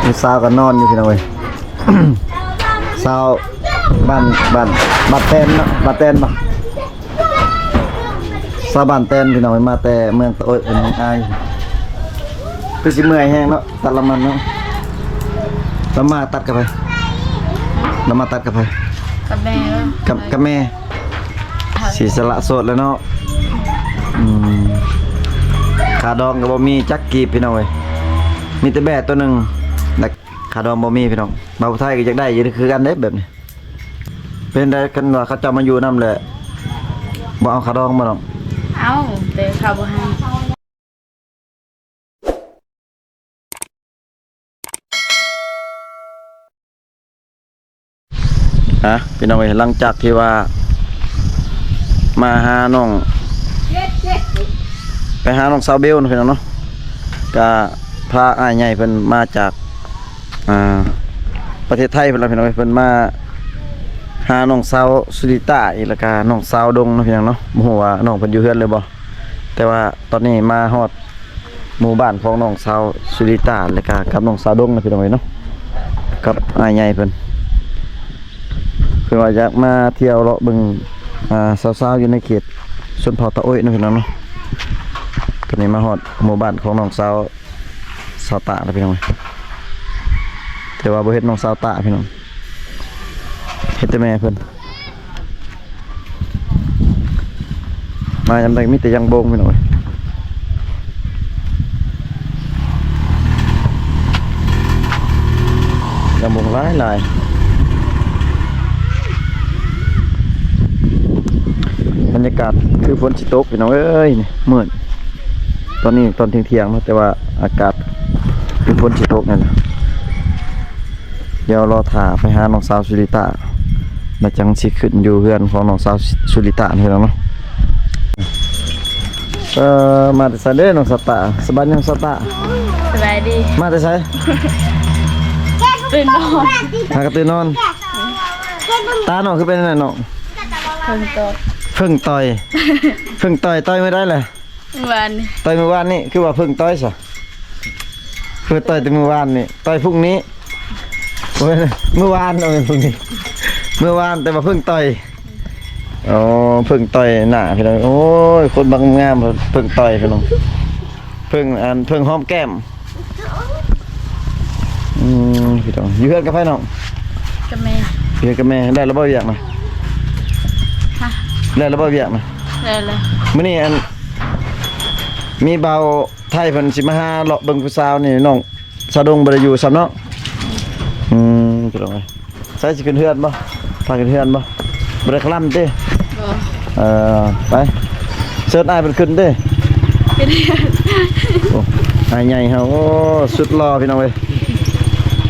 ຜູ້ສາວກໍນອນຢູ່ພີ່ນ້ອງເອີຍ. ສາວບ້ານ ບ້ານ ບ້ານແຕນເນາະ ບ້ານແຕນບໍ່? ຊາວບ້ານແຕນພີ່ນ້ອງ ມາແຕ່ເມືອງຕະໂອ້ຍ ເປັນນ້ອງອາຍ ຄືຊິເມື່ອຍແຮງເນາະ ຕັດລະມັນເນາະ. ລະມາຕັດກັບໃຜ? ລະມາຕັດກັບໃຜ? ກັບແມ່. ກັບ ກັບແມ່ ຊິສະຫຼະໂສດແລ້ວເນາະ. ອືມ ຄ່າດອງກໍບໍ່ມີຈັກກີບພີ່ນ້ອງເອີຍ ມີແຕ່ແບ້ຕົວໜຶ່ງ ແລະ ຄ່າດອງບໍ່ມີພີ່ນ້ອງ. ບ່າວຜູ້ໄທກໍຢາກໄດ້ຢູ່ຄືກັນເດ້ແບບນີ້. ເປັນໃດຄັນວ່າເຂົາເຈົ້າມາຢູ່ນຳແຫຼະ ບໍ່ເອົາຄ່າດອງບໍ່ນ້ອງ? ເອົາ ແຕ່ເຂົາບໍ່ໃຫ້. ຮະ ພີ່ນ້ອງເອີຍ ຫຼັງຈາກທີ່ວ່າມາຫານ້ອງ ໄປຫານ້ອງສາວເບວເນາະ ພີ່ນ້ອງເນາະ ກະພາອ້າຍໃຫຍ່ເພິ່ນມາຈາກ ອ່າ ປະເທດໄທພຸ້ນລະ ພີ່ນ້ອງເອີຍ ເພິ່ນມາຫານ້ອງສາວສຸລິຕາອີກ ແລ້ວກະນ້ອງສາວດົງເນາະ ພີ່ນ້ອງເນາະ. ບໍ່ຮູ້ວ່ານ້ອງເພິ່ນຢູ່ເຮືອນຫຼືບໍ່ ແຕ່ວ່າຕອນນີ້ມາຮອດ ໝູ່ບ້ານຂອງນ້ອງສາວສຸລິຕາ ແລະກະກັບນ້ອງສາວດົງນະ ພີ່ນ້ອງເອີຍເນາະ ກັບອ້າຍໃຫຍ່ເພິ່ນ ເພິ່ນວ່າຢາກມາທ່ຽວເລາະເບິ່ງ ອ່າ ສາວໆຢູ່ໃນເຂດຊົນເຜົ່າຕາໂອ້ຍເນາະ ພີ່ນ້ອງເນາະ. ຕອນນີ້ມາຮອດໝູ່ບ້ານຂອງນ້ອງສາວ ສາວຕາລະ ພີ່ນ້ອງເອີຍ ແຕ່ວ່າບໍ່ເຫັນນ້ອງສາວຕາພີ່ນ້ອງ ເຫັນແຕ່ແມ່ເພິ່ນ. ມາຍາມໃດມີແຕ່ຢາງບົງພີ່ນ້ອງເອີຍ ຢາງບົງຫຼາຍໆ. ບັນຍາກາດຄືຝົນຊິຕົກພີ່ນ້ອງເອີຍ ນີ້ມືດ ຕອນນີ້ຕອນທ່ຽງໆເນາະ ແຕ່ວ່າອາກາດຄືຝົນຊິຕົກນັ້ນລະ. ດຽວລໍຖ້າໄປຫານ້ອງສາວສຸລິຕາ ແລ້ວຈັ່ງຊິຂຶ້ນຢູ່ເຮືອນຂອງນ້ອງສາວສຸລິຕານີ້ແຫຼະເນາະ. ເອີ ມາແຕ່ໃສເດ້ນ້ອງສາວຕາ? ສະບາຍດີນ້ອງສາວຕາ. ສະບາຍດີ. ມາແຕ່ໃສ? ຕື່ນນອນ. ຫາກະຕື່ນນອນ. ຕານ້ອງຄືເປັນແນວນັ້ນນ້ອງ? ເພິ່ງຕ່ອຍ. ເພິ່ງຕ່ອຍ. ເພິ່ງຕ່ອຍ ຕ່ອຍມື້ໃດລະ? ມື້ວານນີ້. ຕ່ອຍມື້ວານນີ້ ຄືວ່າເພິ່ງຕ່ອຍຊະ? ເພິ່ງຕ່ອຍແຕ່ມື້ວານນີ້ ຕ່ອຍພຸ້ງນີ້. ໂອ້ຍ ມື້ວານ ເອີ ພຸ້ງນີ້ ມື້ວານ ແຕ່ວ່າເພິ່ງຕ່ອຍ. ອໍ ເພິ່ງຕ່ອຍໜ້າພີ່ນ້ອງ. ໂອ້ຍ ຄົນບາງງາມເພິ່ງຕ່ອຍພີ່ນ້ອງ. ເພິ່ງ ອັນ ເພິ່ງຫອມແກ້ມ. ອືມ ພີ່ນ້ອງ ຢູ່ເຮືອນກັບໃຜນ້ອງ? ກັບແມ່. ຢູ່ເຮືອນກັບແມ່. ແລ້ວລະບໍ່ວຽກນະ? ຮະ? ແລ້ວລະບໍ່ວຽກນະ? ແລ້ວແລ້ວ. ມື້ນີ້ ອັນ ມີບ່າວໄທເພິ່ນຊິມາຫາເລາະເບິ່ງຜູ້ສາວນີ້ ນ້ອງສາວດົງບໍ່ໄດ້ຢູ່ຊ້ຳເນາະ. ອືມ ພີ່ນ້ອງເອີຍ ໃສຊິຂຶ້ນເຮືອນບໍ່? ພາຂຶ້ນເຮືອນບໍ່? ບໍ່ໄດ້ຄະລຳຕິ? ບໍ່. ເອີ ໄປ ເຊີນອ້າຍເພິ່ນຂຶ້ນຕິ? ຂຶ້ນເຮືອນ. ໂອ້ ອ້າຍໃຫຍ່ເຮົາ ໂອ້ ສຸດຫຼໍ່ພີ່ນ້ອງເອີຍ.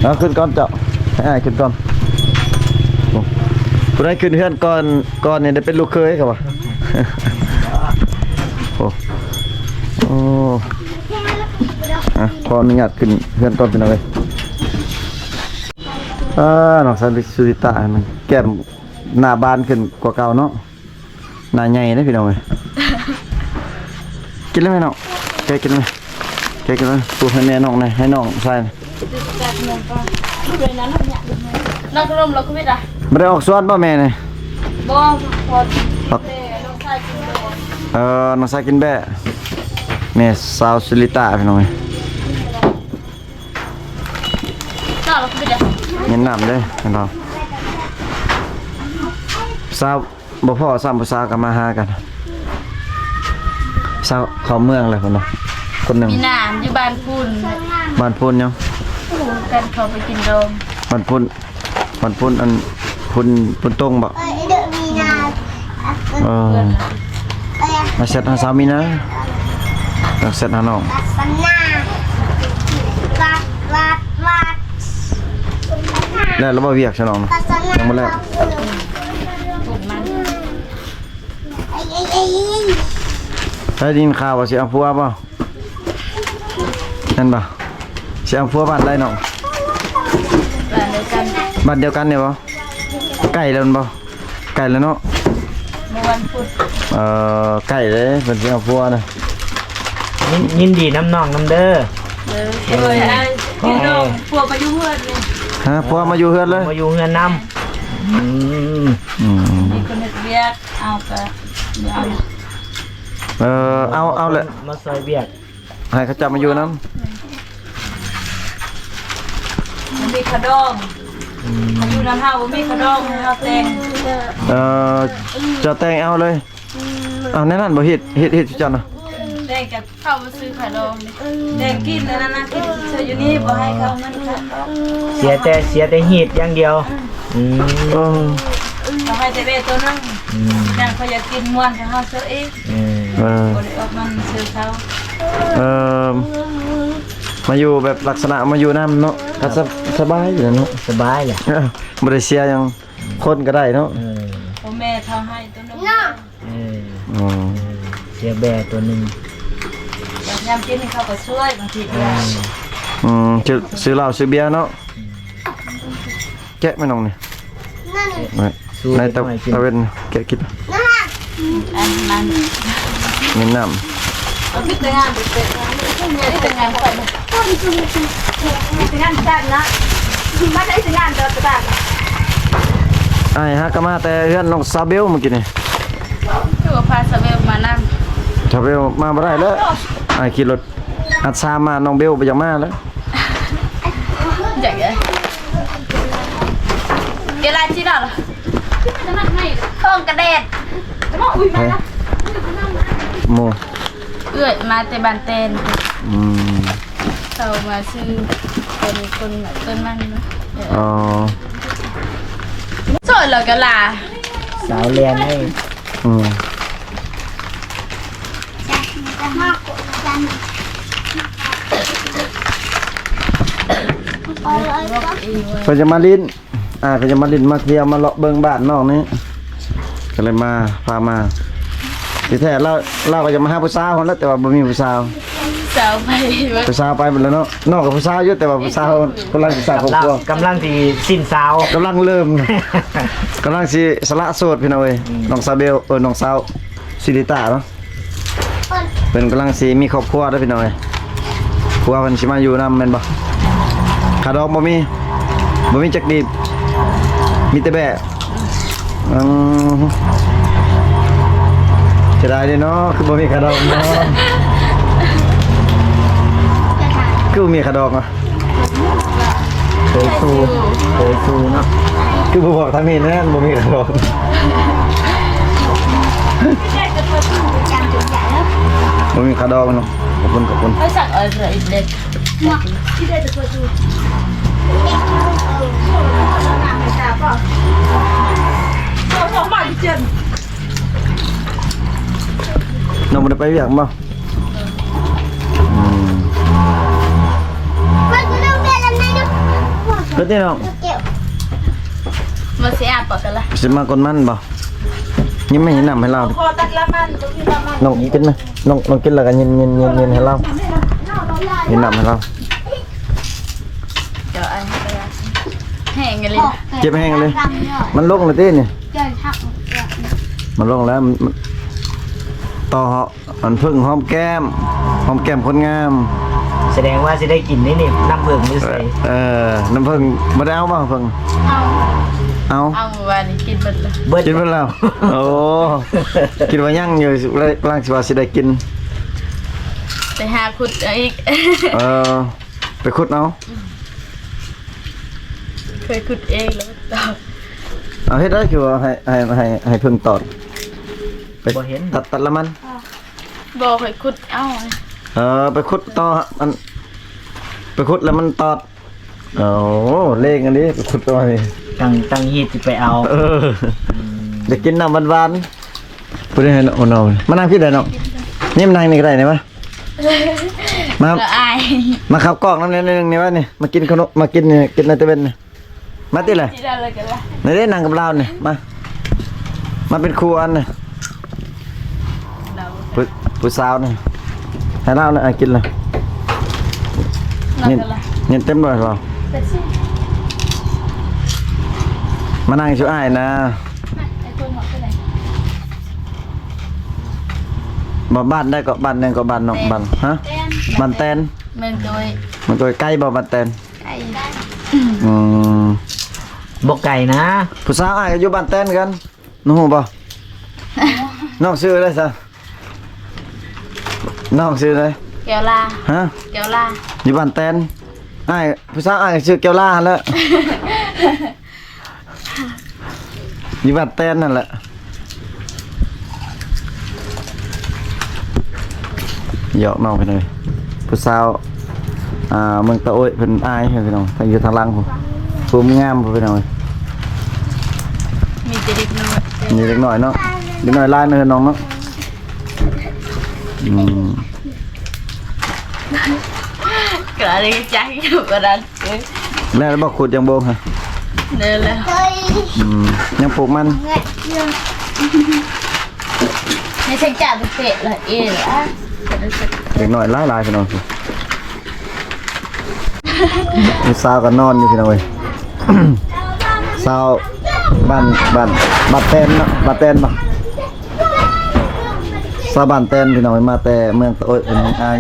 ເອົາ ຂຶ້ນກ່ອນເຈົ້າ ໃຫ້ອ້າຍຂຶ້ນກ່ອນ. ໂອ້ ຜູ້ໃດຂຶ້ນເຮືອນກ່ອນ ກ່ອນນີ້ໄດ້ເປັນລູກເຂີຍເຂົາວ່າ. ໂອ້ ໂອ້ ອ່ະ ຂໍອະນຸຍາດຂຶ້ນເຮືອນກ່ອນພີ່ນ້ອງເອີຍ. ອ່າ ນ້ອງສາວສຸລິຕາ ແກ້ມໜ້າບານຂຶ້ນກວ່າເກົ່າເນາະ ໜ້າໃຫຍ່ເດ້ພີ່ນ້ອງເອີຍ. ກິນແລ້ວແມ່ນ້ອງ ແກະກິນແລ້ວ ແກະກິນແລ້ວ. ປູໃຫ້ແມ່ນ້ອງແດ່ ໃຫ້ນ້ອງຊາຍ. ນັກລົມລາວໂຄວິດອະ ບໍ່ໄດ້ອອກສວນບໍ່ແມ່ນີ້? ບໍ່ ພໍ ເອີ ນ້ອງຊາຍກິນແບ້ ແມ່ສາວສຸລິຕາພີ່ນ້ອງເອີຍ. ເຫັນນ້ຳເດ້ ເຫັນບໍ່? ສາວ ບໍ່ພໍ້ຊ້ຳ ຜູ້ສາວກໍມາຫາກັນ. ສາວເຂົ້າເມືອງແລ້ວພຸ້ນນະ ຄົນໜຶ່ງ. ມີນາຢູ່ບ້ານພຸ້ນ. ບ້ານພຸ້ນຫຍັງ? ກັນເຂົາໄປກິນດອງ. ບ້ານພຸ້ນ ບ້ານພຸ້ນ ອັນ ພຸ້ນ ພຸ້ນຕົງບໍ່? ເອີ ມາແຊັດຫາສາວມີນາ ຕ້ອງແຊັດຫານ້ອງ. ແລ້ວລະບໍ່ວຽກຊະນ້ອງ? ຍັງບໍ່ແລ້ວ. ໄດ້ຍິນຂ່າວວ່າຊິເອົາຜົວບໍ່? ແມ່ນບໍ່? ຊິເອົາຜົວບ້ານໃດນ້ອງ? ບ້ານດຽວກັນ. ບ້ານດຽວກັນນີ້ບໍ່? ໃກ້ແລ້ວແມ່ນບໍ່? ໃກ້ແລ້ວເນາະ ມື້ວັນພຸດ. ເອີ ໃກ້ເດ້ ເພິ່ນຊິເອົາຜົວນະ. ຍິນ ຍິນດີນຳນ້ອງນຳເດີ. ໂດຍ ໂດຍ ໂອ້ຍ ພີ່ນ້ອງ ມາຢູ່ເຮືອນນີ້ ຮະ ພວກມາຢູ່ເຮືອນເລີຍ ມາຢູ່ເຮືອນນຳ. ອືມ ອືມ ມີຄົນເຮັດວຽກ ເອົາກະ ເອີ ເອົາ ເອົາແຫຼະ ມາຊ່ອຍວຽກ ໃຫ້ເຂົາເຈົ້າມາຢູ່ນຳ ບໍ່ມີຂະດອງ. ອືມ ມາຢູ່ນຳເຮົາບໍ່ມີຂະດອງ ເຮົາແຕ່ງ. ເອີ ເຈົ້າແຕ່ງເອົາເລີຍ. ອືມ ເອົາ ແນວນັ້ນບໍ່ເຮັດ ເຮັດ ເຮັດເຈົ້ານະ ແຕ່ງກັບ ເຂົາບໍ່ຊື້ຂະດອງເດ້ ແຕ່ງກິນອັນນັ້ນນະ ກິນຢູ່ນີ້ ບໍ່ໃຫ້ເຂົາເງິນເຂົາດອກ. ເສຍແຕ່ ເສຍແຕ່ຮີດຢ່າງດຽວ. ອືມ ເອີ ເຂົາໃຫ້ແຕ່ເບ້ໂຕໜຶ່ງ. ອືມ ຢ່າງເຂົາຢາກກິນມ່ວນ ເຂົາເຮົາຊື້ເອງ. ເອີ ເອີ ບໍ່ໄດ້ອອກມາຊື້ເຂົາ. ເອີ ມາຢູ່ແບບລັກສະນະມາຢູ່ນຳເນາະ ກໍສະ ສະບາຍຢູ່ແຫຼະເນາະ ສະບາຍແຫຼະ ເອີ ບໍ່ໄດ້ເສຍຫຍັງ ຄົນກໍໄດ້ເນາະ. ເອີ ພໍ່ແມ່ເຂົາໃຫ້ໂຕໜຶ່ງ. ເອີ ອໍ ເສຍແບ້ຕົວໜຶ່ງ ຍາມກິນເຂົາກໍຊ່ວຍບາງທີ. ອືມ ອືມ ຊື້ ຊື້ເຫຼົ້າຊື້ເບຍເນາະ. ແກະແມ່ນ້ອງນີ້ ນັ້ນ ໃນຕາເວັນ ແກະກິນ. ອັນນັ້ນ ມີນ້ຳ ເອົາມີແຕ່ງານເປັນເປັນ ມີແຕ່ງານໄປ ມີແຕ່ງານສັນນະ ມາໄດ້ແຕ່ງານກໍຕາມ. ອ້າຍຫາກໍມາແຕ່ເຮືອນນ້ອງສາວເບວມື້ກີ້ນີ້. ຄືວ່າພາສາເວວມານຳ ສາວເວວມາບໍ່ໄດ້ແລ້ວ. ອ້າຍຂີ່ລົດອັດສາມາ ນ້ອງເບວບໍ່ຢາກມາແລ້ວ. ຢາກເອີ ເກລາຈີນອລ ຂອງກະແດດ. ເອີ ໝູ່ ເອື້ອຍມາແຕ່ບ້ານແຕນ. ອືມ ເຂົາມາຊື້ເປັນຄົນຕົ້ນມັນເນາະ. ອໍ ໂສດແລ້ວກໍລາ ສາວແລນເອີຍ. ອືມ ເພິ່ນຈະມາຫຼິ້ນ ອ່າ ເພິ່ນຈະມາຫຼິ້ນມາທ່ຽວມາເລາະເບິ່ງບ້ານນ້ອງນີ້ ກໍເລີຍມາ ພາມາ. ທີ່ແທ້ລາວ ລາວກໍຈະມາຫາຜູ້ສາວຫັ້ນແຫຼະ ແຕ່ວ່າບໍ່ມີຜູ້ສາວ ສາວໄປ ຜູ້ສາວໄປໝົດແລ້ວເນາະ. ນ້ອງກໍຜູ້ສາວຢູ່ ແຕ່ວ່າຜູ້ສາວກຳລັງຊິສ້າງຄອບຄົວ ກຳລັງຊິສິ້ນສາວ ກຳລັງເລີ່ມ ກຳລັງຊິສະຫຼະໂສດພີ່ນ້ອງເອີຍ. ອືມ ນ້ອງສາວເບວ ເອີ ນ້ອງສາວ ຊິລິຕາເນາະ ເພິ່ນກຳລັງຊິມີຄອບຄົວເດີພີ່ນ້ອງເອີຍ. ຜົວເພິ່ນຊິມາຢູ່ນຳແມ່ນບໍ່? ຄ່າດອງບໍ່ມີ ບໍ່ມີຈັກກີບ ມີແຕ່ແບ້. ອືມ ເສຍດາຍເດ້ເນາະ ຄືບໍ່ມີຄ່າດອງເນາະ. ຄືບໍ່ມີຄ່າດອງອະ? ເຄີຍສູ່ ເຄີຍສູ່ເນາະ ຄືບໍ່ບອກທາງນີ້ແນ່ ບໍ່ມີຄ່າດອງ. ບໍ່ມີຄ່າດອງເນາະ. ຂອບຄຸນ ຂອບຄຸນ. ນ້ອງບໍ່ໄດ້ໄປວຽກບໍ່? ອືມ ເປັນໄດນ້ອງ? ມາຊິອາບປະກັນລະ ຊິມາກົນມັນບໍ່? ຍິບແມ່ ຍິບນ້ຳໃຫ້ລາວ. ຂໍຕັດລະມັນ ບໍ່ມີລະມັນ. ນ້ອງກິນໄໝ? ນ້ອງ ນ້ອງກິນແລ້ວກໍຍິນ ຍິນ ຍິນ ຍິນໃຫ້ລາວ ຍິນນ້ຳໃຫ້ລາວ. ເຈົ້າ ອັນ ແຫ້ງອີ່ຫຼີ ເຈັບແຮງອີ່ຫຼີ. ມັນລົງແລ້ວຕິນີ້? ມັນລົງແລ້ວ ມັນ ມັນຕໍ່ ອັນເພິ່ງຫອມແກ້ມ ຫອມແກ້ມຄົນງາມ. ສະແດງວ່າຊິໄດ້ກິນນີ້ ນ້ຳເຜິ້ງຢູ່ໃສ? ເອີ ນ້ຳເຜິ້ງບໍ່ໄດ້ເອົາບໍ່? ເຜິ້ງ ເອົາ ເອົາ ເອົາ ມື້ວານນີ້ກິນເບິດແລ້ວ ເບິດ ກິນເບິດແລ້ວ. ໂອ້ ຄິດວ່າຍັງຢູ່ ກຳລັງຊິວ່າຊິໄດ້ກິນ ໄປຫາຂຸດເອົາອີກ. ເອີ ໄປຂຸດເອົາ ເຄີຍຂຸດເອງແລ້ວ. ເອົາ ເຮັດໄດ້ ຄືວ່າໃຫ້ ໃຫ້ ໃຫ້ ໃຫ້ເຜິ້ງຕອດ ໄປ ບໍ່ເຫັນ ຕັດ ຕັດລະມັນ. ບໍ່ ຂ້ອຍຂຸດເອົາ. ເອີ ໄປຂຸດຕໍ່ ອັນ ໄປຂຸດແລ້ວມັນຕອດ. ໂອ້ ເລັ່ງອັນນີ້ ໄປຂຸດຕໍ່ນີ້ ຕັ້ງ ຕັ້ງຮີດຊິໄປເອົາ. ເອີ ອືມ ຢາກກິນນ້ຳຫວານໆ. ຜູ້ໃດໃຫ້ນ້ອງ ມານັ່ງພີ້ໄດ້ນ້ອງ ນີ້ມານັ່ງນີ້ກໍໄດ້ນີ້ມາ. ມາ ເອີ ອາຍ ມາເຂົ້າກ້ອງນຳແດ່ໜ້ອຍໜຶ່ງນີ້ວະນີ້ ມາກິນຂະໜົມ ມາກິນນີ້ ກິນໃນຕາເວັນນີ້. ມາຕິລະ ຊິໄດ້ແລ້ວກໍລະ ນີ້ເດ້ ນັ່ງກັບລາວນີ້ ມາ ມາເປັນຄູ່ອັນນີ້ ຜູ້ ຜູ້ສາວນີ້ ໃຫ້ລາວນີ້ ອາ ກິນລະ ເງິນ ເງິນເຕັມດ້ວຍລາວ. ມານັ່ງຢູ່ອ້າຍນະ ມາ ບ້ານໃດເກາະ? ບ້ານຫຍັງເກາະ? ບ້ານນ້ອງ ແຕນ ບ້ານ ຮະ? ແຕນ ບ້ານແຕນ ເມືອງໂດຍ ເມືອງໂດຍ. ໄກບໍ່ບ້ານແຕນ? ໄກ ອືມ ບໍ່ໄກນະ. ຜູ້ສາວອ້າຍກໍຢູ່ບ້ານແຕນຄືກັນ ນ້ອງຮູ້ບໍ່? ນ້ອງຊື່ໃດຊະ? ນ້ອງຊື່ໃດ? ແກ້ວລາ. ຮະ? ແກ້ວລາ ຢູ່ບ້ານແຕນ. ອ້າຍ ຜູ້ສາວອ້າຍກໍຊື່ແກ້ວລາຫັ້ນແຫຼະ. ຢູ່ບ້ານແຕນນັ້ນແຫຼະ. ຢອກນ້ອງໄປເລີຍ ຜູ້ສາວ ອ່າ ເມືອງຕາໂອ້ຍ ເພິ່ນອາຍພີ່ນ້ອງ ທັງຢູ່ທາງຫຼັງພຸ້ນ ພູມງາມພຸ້ນພີ່ນ້ອງເອີຍ. ມີແຕ່ເດັກນ້ອຍ ມີເດັກນ້ອຍເນາະ ເດັກນ້ອຍຫຼາຍເນາະ ເຮືອນນ້ອງເນາະ. ອືມ ກະໄດ້ຈັກຢູ່ບໍ່ໄດ້. ເອີ ແລ້ວບໍ່ຂຸດຫຍັງບໍ່ຮະ? ແລ້ວແລ້ວ. ອືມ ຍັງປູກມັນ ໃຫ້ສັກຈາເປະລະເອລະ. ເດັກນ້ອຍຫຼາຍໆ ພີ່ນ້ອງ ຜູ້ສາວກໍນອນຢູ່ ພີ່ນ້ອງເອີຍ. ສາວບ້ານ ບ້ານ ບ້ານແຕນເນາະ ບ້ານແຕນບໍ່? ຊາວບ້ານແຕນພີ່ນ້ອງ ມາແຕ່ເມືອງຕະໂອ້ຍ ເພິ່ນອາຍ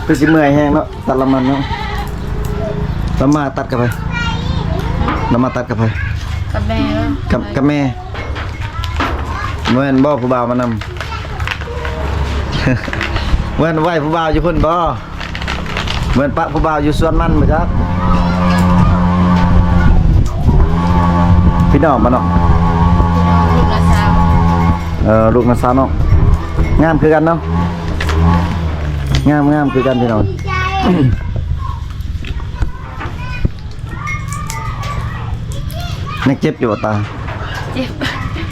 ຄືຊິເມື່ອຍແຮງເນາະ ຕັດລະມັນເນາະ. ລະມາຕັດກັບໃຜ? ລະມາຕັດກັບໃຜ? ກັບແມ່. ກັບ ກັບແມ່. ບໍ່ແມ່ນບໍ່ ຜູ້ບ່າວມານຳ? ບໍ່ແມ່ນໄວ້ຜູ້ບ່າວຢູ່ພຸ້ນບໍ່? ແມ່ນປະຜູ້ບ່າວຢູ່ສວນມັນບໍ່ຈັກ? ພີ່ນ້ອງບໍ່ເນາະ? ລູກນ້າສາວ. ເອີ ລູກນ້າສາວເນາະ ງາມຄືກັນເນາະ ງາມ ງາມຄືກັນພີ່ນ້ອງ. ຍັງເຈັບຢູ່ບໍ່ຕາ? ເຈັບ.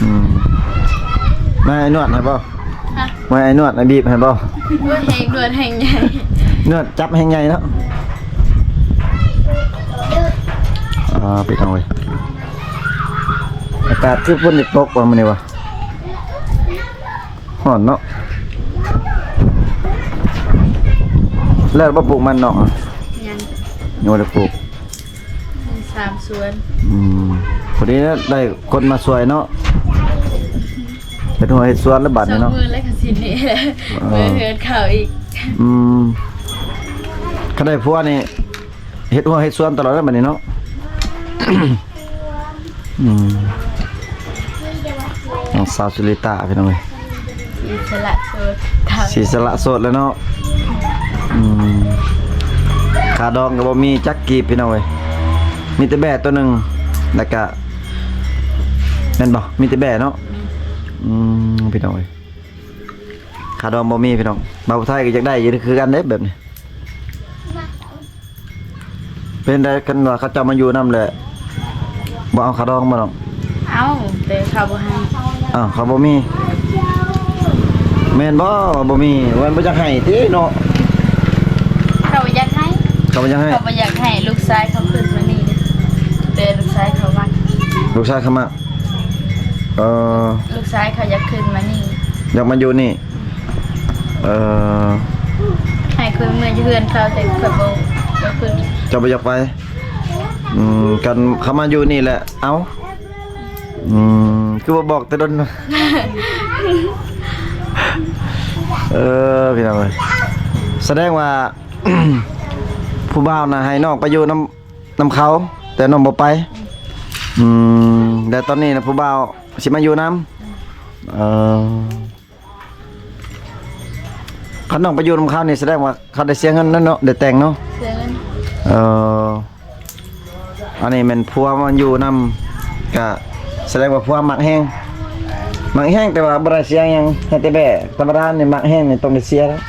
ອືມ ມາໃຫ້ນວດໃຫ້ບໍ່? ຮະ? ມາໃຫ້ນວດໃຫ້ບີບໃຫ້ບໍ່? ໂອ້ຍ ແຮງນວດແຮງໃຫຍ່ ນວດຈັບແຮງໃຫຍ່ເນາະ. ອ່າ ພີ່ນ້ອງເອີຍ ອາກາດຄືຝົນຈະຕົກວ່າມື້ນີ້ວ່າ ຮ້ອນເນາະ. ແລ້ວບໍ່ປູກມັນເນາະ? ຍັງ ຍັງບໍ່ໄດ້ປູກ ມີສາມສວນ. ອືມ ພໍດີນະ ໄດ້ຄົນມາຊ່ວຍເນາະ ເຮັດຮົ້ວເຮັດສວນແລ້ວບາດນີ້ເນາະ. ສອງມື້ແລ້ວກໍຊິນີ້ແຫຼະ ອ່າ ເມືອເຮືອນເຂົາອີກ. ອືມ ຄັນໄດ້ຜົວນີ້ ເຮັດຮົ້ວເຮັດສວນຕະຫຼອດແລ້ວບາດນີ້ເນາະ. ອືມ ນ້ອງສາວສຸລິຕາ ພີ່ນ້ອງເອີຍ ສີສະຫຼະໂສດ ສີສະຫຼະໂສດແລ້ວເນາະ. ອືມ ຄ່າດອງກໍບໍ່ມີຈັກກີບ ພີ່ນ້ອງເອີຍ ມີແຕ່ແບ້ຕົວໜຶ່ງ ແລ້ວກະ ແມ່ນບໍ່? ມີແຕ່ແບ້ເນາະ. ອືມ ພີ່ນ້ອງເອີຍ ຄ່າດອງບໍ່ມີ ພີ່ນ້ອງ. ບ່າວຜູ້ໄທກໍຢາກໄດ້ຢູ່ຄືກັນເດ້ແບບນີ້. ເປັນໃດຄັນວ່າເຂົາເຈົ້າມາຢູ່ນຳແຫຼະ ບໍ່ເອົາຄ່າດອງບໍ່ນ້ອງ? ເອົາ ແຕ່ເຂົາບໍ່ໃຫ້. ອ້າວ ເຂົາບໍ່ມີ ແມ່ນບໍ່? ບໍ່ມີ ວ່າບໍ່ຢາກໃຫ້ຕິເນາະ. ເຂົາບໍ່ຢາກໃຫ້ ເຂົາບໍ່ຢາກໃຫ້ ເຂົາບໍ່ຢາກໃຫ້ລູກຊາຍເຂົາຂຶ້ນມານີ້ ແຕ່ລູກຊາຍເຂົາມັກ ລູກຊາຍເຂົາມັກ. ເອີ ລູກຊາຍເຂົາຢາກຂຶ້ນມານີ້ ຢາກມາຢູ່ນີ້. ເອີ ໃຫ້ຂ້ອຍເມືອຢູ່ເຮືອນເຂົາ ແຕ່ຂ້ອຍບໍ່ ບໍ່ຂຶ້ນ. ເຈົ້າບໍ່ຢາກໄປ? ອືມ ຄັນເຂົາມາຢູ່ນີ້ແຫຼະ ເອົ້າ ອືມ ຄືບໍ່ບອກແຕ່ດົນ? ເອີ ພີ່ນ້ອງເອີຍ ສະແດງວ່າ ຜູ້ບ່າວນະໃຫ້ນ້ອງໄປຢູ່ນຳ ນຳເຂົາ ແຕ່ນ້ອງບໍ່ໄປ. ອືມ ແຕ່ຕອນນີ້ນະ ຜູ້ບ່າວຊິມາຢູ່ນຳ. ເອີ ຄັນນ້ອງໄປຢູ່ນຳເຂົານີ້ ສະແດງວ່າເຂົາໄດ້ເສຍເງິນນັ້ນເນາະ ໄດ້ແຕ່ງເນາະ. ເສຍເງິນ. ເອີ ອັນນີ້ແມ່ນຜົວມາຢູ່ນຳ ກະສະແດງວ່າຜົວມັກແຮງ ມັກແຮງ ແຕ່ວ່າບໍ່ໄດ້ເສຍຫຍັງ ໃຫ້ແຕ່ແບ້. ທຳມະດານີ້ມັກແຮງນີ້ຕ້ອງໄດ້ເສຍແລ້ວ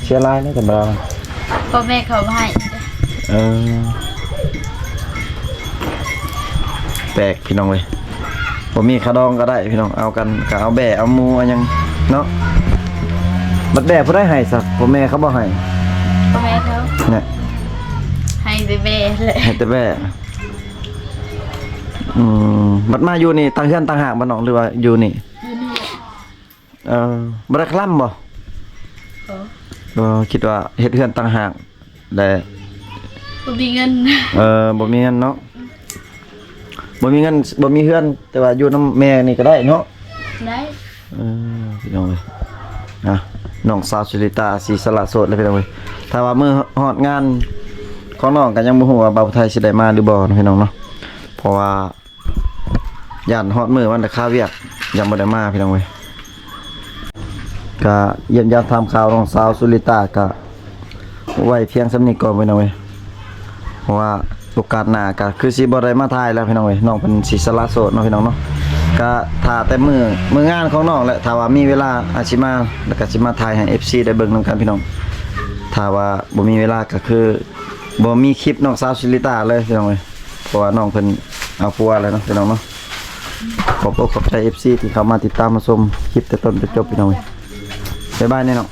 ເສຍຫຼາຍແລ້ວ ທຳມະດາ. ພໍ່ແມ່ເຂົາບໍ່ໃຫ້. ເອີ ແປກພີ່ນ້ອງເອີຍ ບໍ່ມີຄ່າດອງກໍໄດ້ພີ່ນ້ອງ ເອົາກັນກໍເອົາແບ້ເອົາໝູເອົາຫຍັງເນາະ. ບັດແບ້ຜູ້ໃດໃຫ້ຊະ? ພໍ່ແມ່ເຂົາບໍ່ໃຫ້. ພໍ່ແມ່ເຂົາ ນະ ໃຫ້ແຕ່ແບ້ແຫຼະ ໃຫ້ແຕ່ແບ້. ອືມ ບັດມາຢູ່ນີ້ ຕ່າງເຮືອນຕ່າງຫາກບໍ່ນ້ອງ ຫຼືວ່າຢູ່ນີ້? ຢູ່ນີ້ແຫຼະ. ເອີ ບໍ່ໄດ້ຄະລຳບໍ່? ບໍ່. ເອີ ຄິດວ່າເຮັດເຮືອນຕ່າງຫາກແຫຼະ ບໍ່ມີເງິນ. ເອີ ບໍ່ມີເງິນເນາະ ບໍ່ມີເງິນ ບໍ່ມີເຮືອນ ແຕ່ວ່າຢູ່ນຳແມ່ນີ້ກໍໄດ້ເນາະ. ໄດ້. ເອີ ພີ່ນ້ອງເອີຍ ອ່ະ ນ້ອງສາວສຸລິຕາ ສີສະຫຼະໂສດແລ້ວ ພີ່ນ້ອງເອີຍ. ຖ້າວ່າມື້ຮອດງານ ຂອງນ້ອງກໍຍັງບໍ່ຮູ້ວ່າບ່າວຜູ້ໄທຊິໄດ້ມາຫຼືບໍ່ເນາະ ພີ່ນ້ອງເນາະ ເພາະວ່າຢ້ານຮອດມື້ມັນລະຄາວຽກ ຍັງບໍ່ໄດ້ມາ ພີ່ນ້ອງເອີຍ. ກະຢ້ຽມຢາມຖາມຂ່າວນ້ອງສາວສຸລິຕາ ກະໄວ້ພຽງສ່ຳນີ້ກ່ອນ ພີ່ນ້ອງເອີຍ ເພາະວ່າໂອກາດໜ້າກະຄືຊິບໍ່ໄດ້ມາຖ່າຍແລ້ວ ພີ່ນ້ອງເອີຍ. ນ້ອງເພິ່ນຊິສະຫຼະໂສດເນາະ ພີ່ນ້ອງເນາະ. ກະຖ້າແຕ່ມື້ ມື້ງານຂອງນ້ອງແຫຼະ ຖ້າວ່າມີເວລາອາດຊິມາ ແລ້ວກະຊິມາຖ່າຍໃຫ້ເອັຟຊີໄດ້ເບິ່ງນຳກັນ ພີ່ນ້ອງ. ຖ້າວ່າບໍ່ມີເວລາກະຄືບໍ່ມີຄລິບນ້ອງສາວສຸລິຕາເລີຍ ພີ່ນ້ອງເອີຍ ເພາະວ່ານ້ອງເພິ່ນເອົາຜົວແລ້ວເນາະ ພີ່ນ້ອງເນາະ. ຂອບອົກຂອບໃຈເອັຟຊີທີ່ເຂົ້າມາຕິດຕາມມາຊົມຄລິບແຕ່ຕົ້ນຈົນຈົບ ພີ່ນ້ອງເອີຍ. ບາຍບາຍແນ່ນ້ອງ.